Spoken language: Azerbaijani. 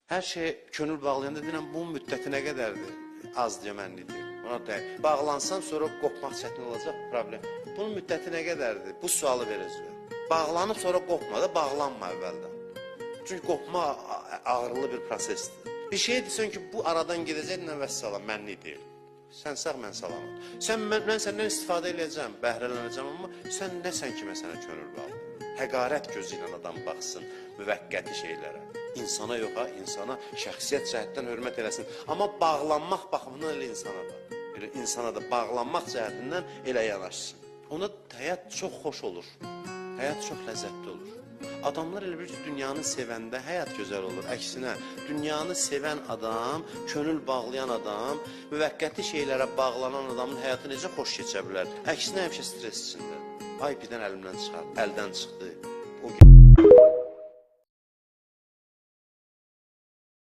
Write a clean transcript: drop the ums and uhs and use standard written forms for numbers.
Hər şeyə könül bağlayanda deyirəm, bunun müddəti nə qədərdir? Az deyə mənlik deyil. Ona deyil. Bağlansam sonra qopmaq çətin olacaq, problem. Bunun müddəti nə qədərdir? Bu sualı verəcəm. Bağlanıb sonra qopma da, bağlanma əvvəldən. Çünki qopma ağrılı bir prosesdir. Bir şey desən ki, bu aradan gedəcək, nə vəssalam, mənlik deyil. Sən sağ, mən salamat. Sən mən səndən istifadə eləyəcəm, bəhrələnəcəm, amma sən nəsən ki, mən sənə könül bağlayım? Həqarət gözü ilə adam baxsın müvəqqəti şeylərə. İnsana yox ha, insana şəxsiyyət cəhətdən hörmət eləsin. Amma bağlanmaq baxımından elə insana da. Elə insana da bağlanmaq cəhətindən elə yanaşsın. Ona həyat çox xoş olur. Həyat çox ləzzətli olur. Adamlar elə bilir ki, dünyanı sevəndə həyat gözəl olur. Əksinə, dünyanı sevən adam, könül bağlayan adam, müvəqqəti şeylərə bağlanan adamın həyatı necə xoş keçə bilər? Əksinə həmişə stres içindədir. Ay birdən əlimdən çıxar, əldən çıxdı.